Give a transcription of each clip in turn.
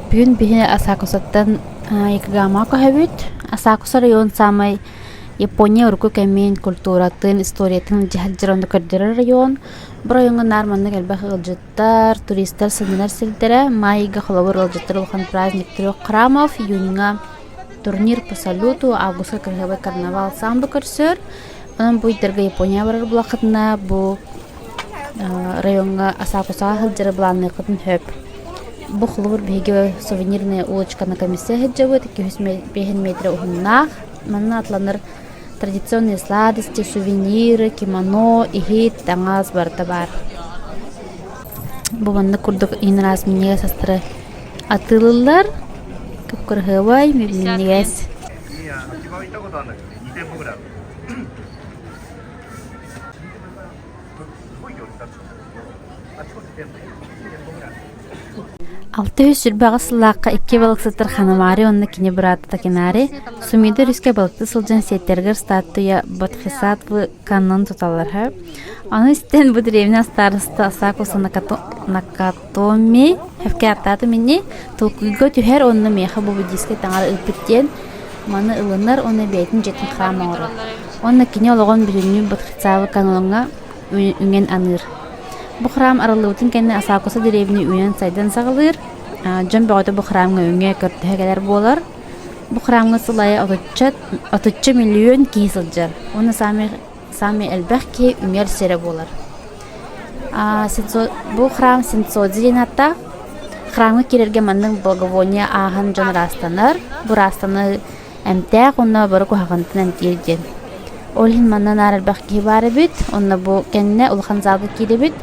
Бүгүн биһи Асакусаттан Якогамаҕа көһөбүт. Асакуса район саамай Япония урукку кэмин, культуратын, историятын дьаһалдьар онно көрдөрөр район. Бу райоҥҥа наар маннык элбэх ыалдьыттар, туристар сынньанар сирдэрэ. Маайга холобур ыалдьыттар улахан праздник трех храмов, июньҥа турнир по салюту, августка кыраһыабай карнавал самбо көрсөр. Онон бу ыйдарга Япония барар буоллаххытына бу райоҥҥа Асакусаҕа сылдьары былаанныаххытын сөп. Бу холобур биһиги сувенирная улочка на комиссия сылдьабыт, 205 метрэ уһуннаах. Манна атланар традиционные сладости, сувениры, кимоно, иһит, таҥас барыта баар. Бу маннык курдук иин араас минньигэс астары атыылыыллар. Кып-кыраһыабай, минньигэс. 628 сыллаахха икки балыксыттар Ханамари уонна кини быраата Такинари Сумида өрүскэ балыктыы сылдьан сиэттэригэр статуя Бодхисаттвы каннын туталлар. Ону истэн бу дэриэбинэ староста Асакуса Накатоми сөпкө ааттаатым ини толкуйга түһэр уонна миэхэ бу буддийскай таҥара ыыппыт диэн маны ылынар уонна бэйэтин дьиэтин храм оҥорор. Уонна кини олоҕун бүтүннүү Бодхисаттва каноҥҥа үҥэн аныыр. Бу храм арыллыбытын кэннэ Асакуса дэриэбинэ үүнэн-сайдан саҕалыыр. Дьон бөҕөтө бу храмҥа үҥэ көрдөһө кэлэр буолар. Бу храмҥа сыл аайы отучча миллион киһи сылдьар. Уонна саамай, саамай элбэх киһи үҥэр сирэ буолар. Бу храм Синцодзи диэн ааттаах. Храмҥа киирэргэ маннык благовоние ааһан дьон ыраастанар. Бу ыраастаныы эмтээх уонна бары куһаҕантан эмтиир диэн. Ол иһин манна наар элбэх киһи баар эбит. Онно бу кэннэ улахан залга киирэбит.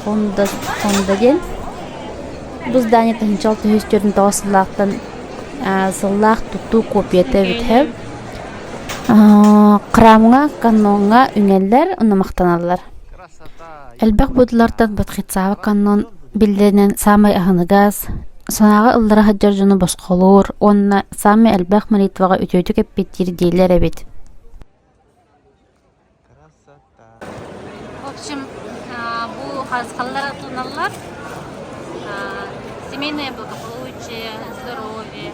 Хонда, Хонда диэн. Бу здание 1949 сыллаахтан сыллаах тутуу копията эбит һэ. Храмҥа, каноҥҥа үҥэллэр, онно махтаналлар. Элбэх будулартан Бодхисаттва канон биллэринэн саамай аһыныгас, санааҕа ыллара сылдьар дьону босхолуур уонна саамай элбэх молитваҕа үтүөтүк эппиттиир дииллэр эбит. В общем, бу харысхаллар атыыланаллар. Семейное благополучие, здоровье,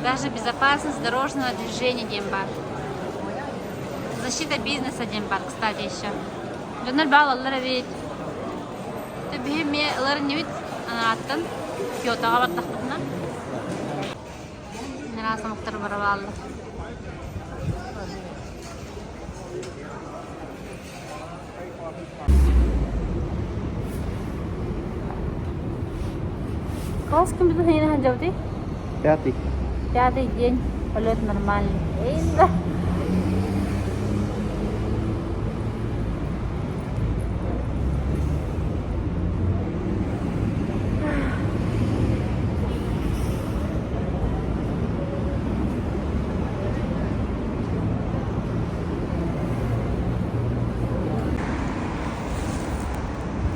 даже безопасность дорожного движения диэн баар. Защита бизнеса диэн баар, кстати, еще. Дьоннор баалаллар эбит. Биһи эмиэ ылар инибит анааттан Киотоҕа бардахпытына. Араас омуктар бара бааллар. Класс ким билбит сылдьабытый? Пятый. Пятый день, полет нормальный. Эй, да.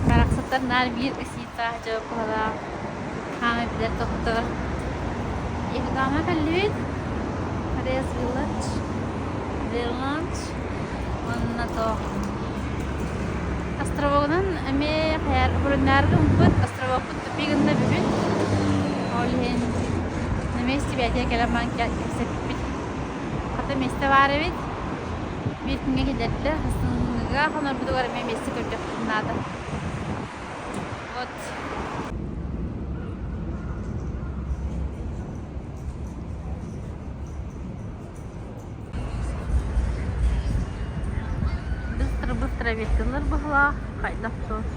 Барахсаттар наар биир сииттээх дьоокуһалаах хаамай билэр тохтор. Икаҕа кэллибит. Рез Village, Village уонна туох Островогунан эмиэ хайар Буруннаарга умпут островокпут тупик гынна бүгүн. Ол иһин на месте бэйэтигэр кэлэн баран кэпсэппиппит. Хата миэстэ баар эбит. Биир күҥҥэ киллэрдилэр. Хастыҥҥыга хонорбутугар эмиэ миэстэ көрдөхпүтүн наада. Вот. Быстро-быстро веткалар быһылаах, хайдах туох.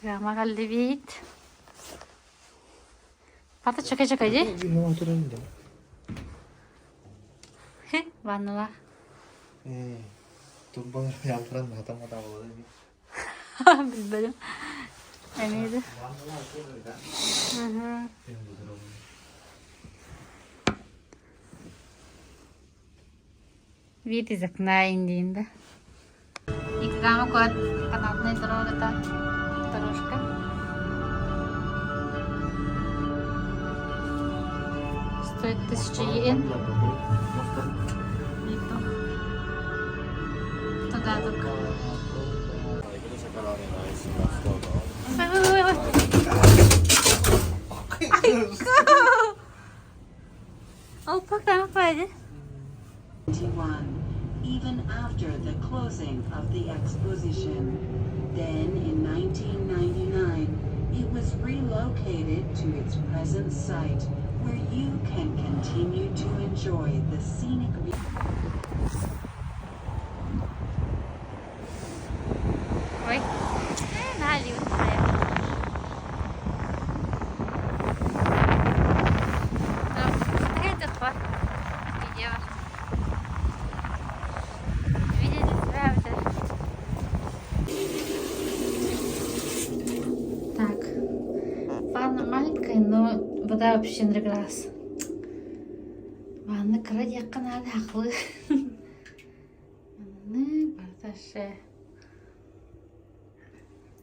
Грамма кэллибит. Хата чөкө-чөкө дии. Ваннала. Турбалар ялтыран Билбэтим. Эмиэ да. Вид из окна индиин да. Иккама куорат канатная дорогата дорожка. Стоит 1000 йен. Туда только. Even after the closing of the exposition. Then in 1999, it was relocated to its present site where you can continue to enjoy the scenic view. Ой, наһаа Так, ванна маленькая, но вода вообще на глаз. Ванна кыра диэххэ наада хахлы. Манны барыташе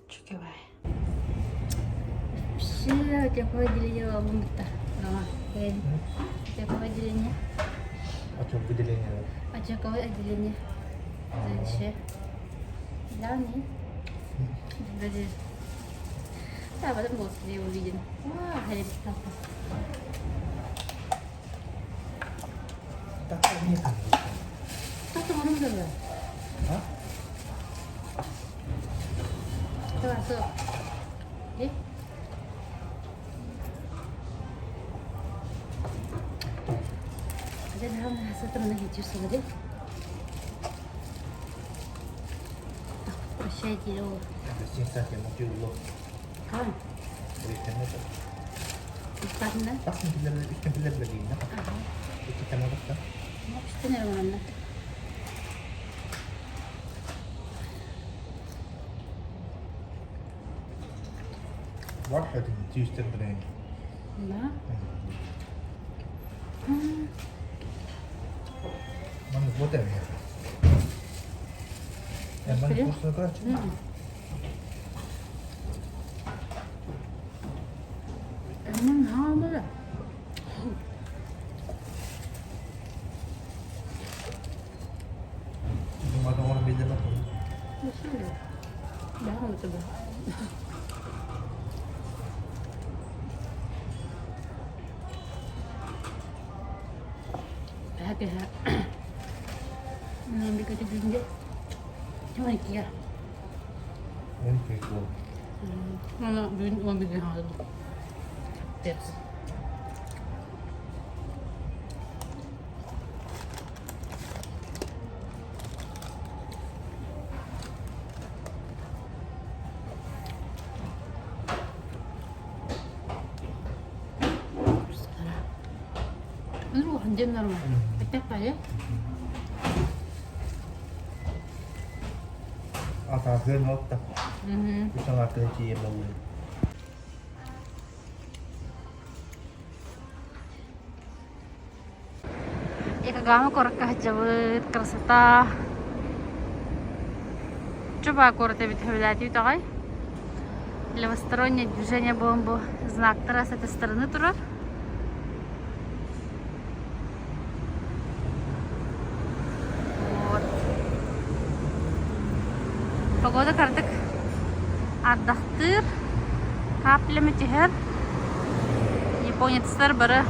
Чукевай. Вообще, теплое отделение лабунта. Теплое отделение. О чем выделение? Очаговое отделение. Дальше. Да, не? Даже. Да, потом был тебе увиден. Да? Якогама куоракка сылдьабыт, красота. Чуба куорат эбит сөбүлээтибит аҕай. Левостороннее движение буолан бу знактара с этой стороны турар. Вот. Погода кырдык ардахтыыр, каплями түһэр. Японецтар бары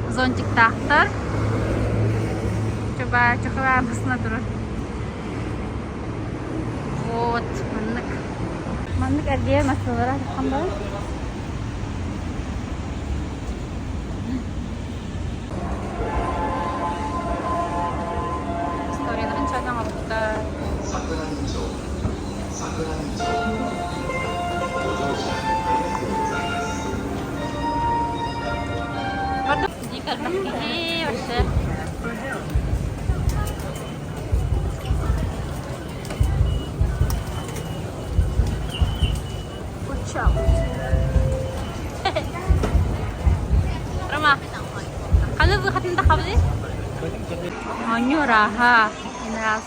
зонтиктаахтар. Чуба чухалаа басына турар. Вот, маннык. Маннык эргийэр массыылара хахан баар. Историяларын чаан оҥорбуттар. Киһи вообще. Рома, ханы выхатын да хабды? Оонньуу арааһа, инаас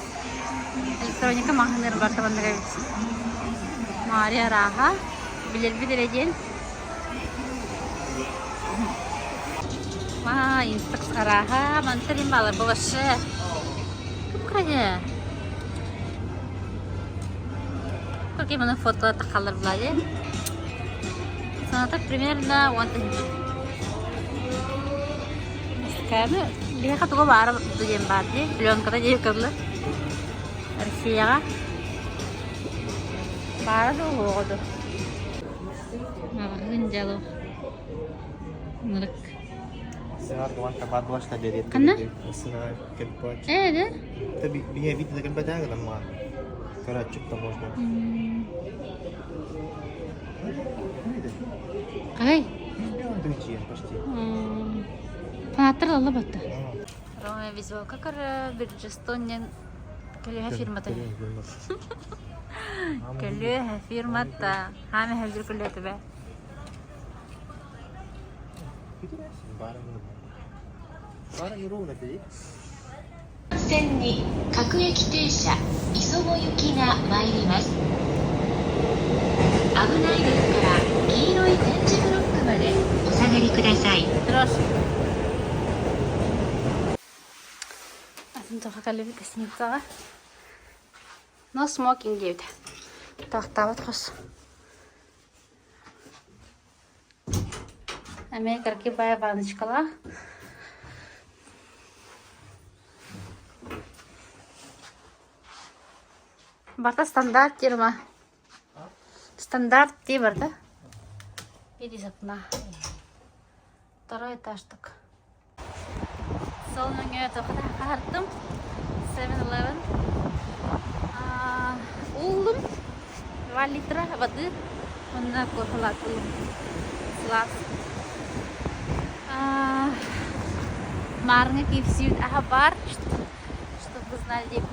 электроника маҕаһыыныгар бартабанныга эбит. Маарыйа арааһа, билэрбит эрэ диэн. Аа, инстакс арааһа, мантан им баалар балашы. Кып-кыра. Какие маны фоткалар тахаллар булаайы. Саната примерно 10 000. Кәме биһиэхэ туга баара диэн баар дии. Пленката дии кыллы. Россияҕа баара да уһуоҕа ду. Маҕаһыын дьало. Ынырык. Ханна? Ээ да? Ай. Фанаттар ылла батта. Рома визуалка көрө Бирджестон диэн көлүөһэ фирмата. Көлүөһэ фирмата. Хаама хәлдир көлүөтүбэ. 線に各駅停車磯子行きが参ります。危ないですから黄色い点字ブロックまでお下がりください。 Атын тоха кэллибит гостиницаҕа. No smoking диэбитэ. Тохтообот хос. Эмиэ кыракый баай ванночкалаах. Барыта стандарт фирма. Стандарт дии барыта. Иди из окна. Второй этаж так. Сол нөҥүө хаһартым 7-Eleven ууллум 2 литра воды уонна кофелаатылым сылаас Маарыҥа KFC аһа баар чтобы вы знали диэбит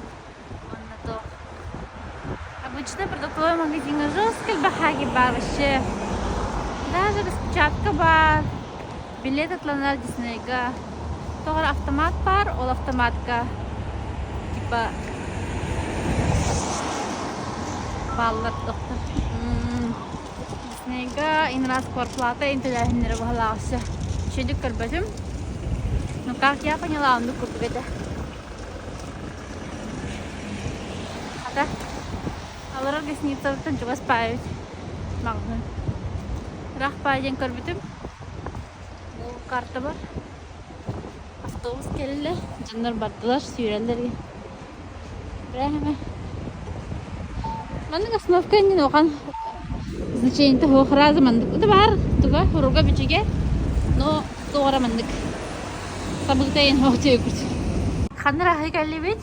уонна туох обычно продуктовый магазиҥҥа жестко баһааги баар вообще даже распечатка баар Билет атланар Диснейга тоҕо эрэ автомат баар, ол автоматка типа бааллар тохтор. Диснейга иноraz квартплата интэлээһиннэрэ быһалаах өссө үчүгэйдик көрбөтүм. Ну как я поняла, оннук курдук этэ. Хата, олорор гостиницабыттан чугас паайбыт маҕаһыын. Ыраах паай диэн көрбүтүм. Бу карта бар. Автобус кэллэ, дьоннор бардылар, сүүрэллэр. Брэһэмэ. Маннык остановка иннин улахан значениета суох разы маннык да баар туга уруга бичигэ но туора маннык сабыта иэн суох диэкут. Ханна раһы кэллибит?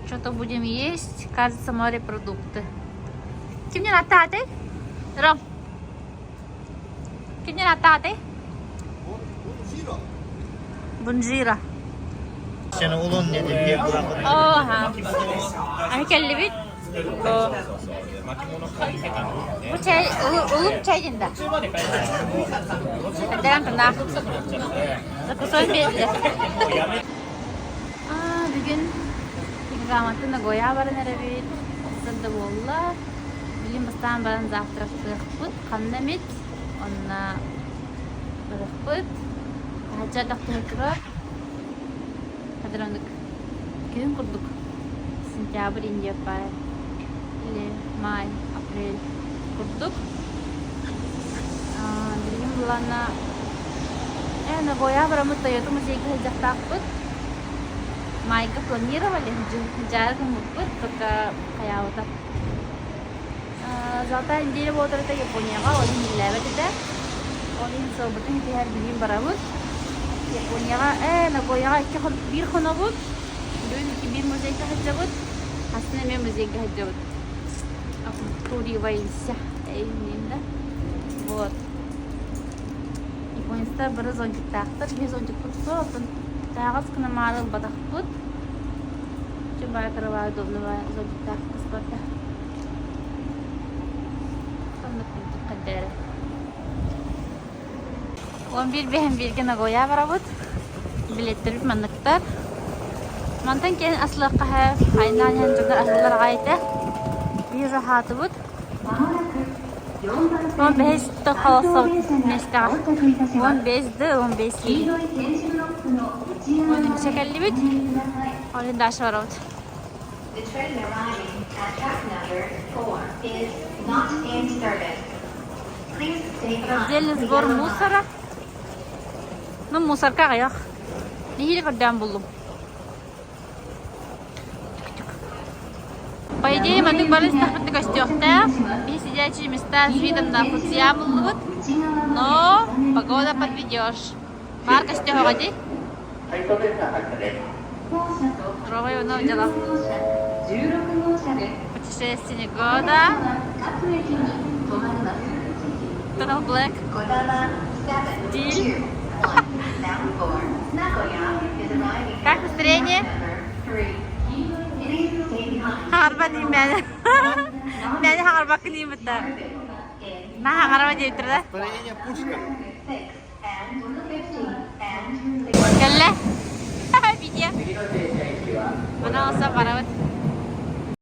Что-то будем есть, кажется, морепродукты. Кимнен аттаатай? Ром. Кимнен аттаатай? Бунжира. Оха. Аны кэллибит. Бу чай, улук чай диэн да. Эрдэрэн тынаах. Закусой биэрдилэр. Бүгүн Грамоты Нагоя баран эрэбит. Сыр да буолла. Билим бастаан баран завтрактыахпыт. Ханна эмит. Онно барыахпыт. Таһырдьа элбэх турар. Хадыранык күһүн курдук. Сентябрь Индия или май, апрель курдук. Билигин буллаҕына ээ Нагояҕа бараммыт Тойота музейга сылдьыахтаахпыт. Майга планировали, дьаары гыммыппыт, только хайаабыта. Золотая неделя буолар этэ Японияҕа, ол иһин иллээбэт этэ. Ол иһин сылбытын түһэр билигин барабыт. Японияҕа ээ Нагояҕа икки биир хонобут. Бүгүн икки биир музейга сылдьабыт. Хасын эмиэ музейга сылдьабыт. Оккуривайся да. Вот. Японецтар бары зонтиктаахтар, биһи зонтикпыт суох, оттон таһаҕас гына маары ылбатахпыт. Чэ баай кырабаай удобно зонтиктаах кыспарда. Соннук курдук хайдары. 11 бэһин бииргэ Нагоя барабыт. Билеттэрбит манныктар. Мантан кэлин аслыахха айнаан иһэн дьоннор аһыллар аҕай этэ. Биир аһаатыбыт. 15 холосов миэстэҕэ. 15 ды 15 киһи. Уон кэллибит. Ол дальше барабыт. Раздельный сбор мусора. Ну, мусорка аҕыйах. Нэһиилэ көрдөөн буллум. По идее, маннык бары истэхпитинэ көстүөхтээх. Биһи сидячие места с видом на Фудзияму буллубут. Но погода подведешь. Баар көстүөҕэ дии. Ровай уна дела. Путешественник года. Total Black. Стиль. Как настроение? Хаҕарба дииммэни. Мэни хаҕарбаккын дииммиттэ. На хаҕарба диэбиттэр да. Настроение пушка. Кэллэ. Видео. Мана олса барабыт.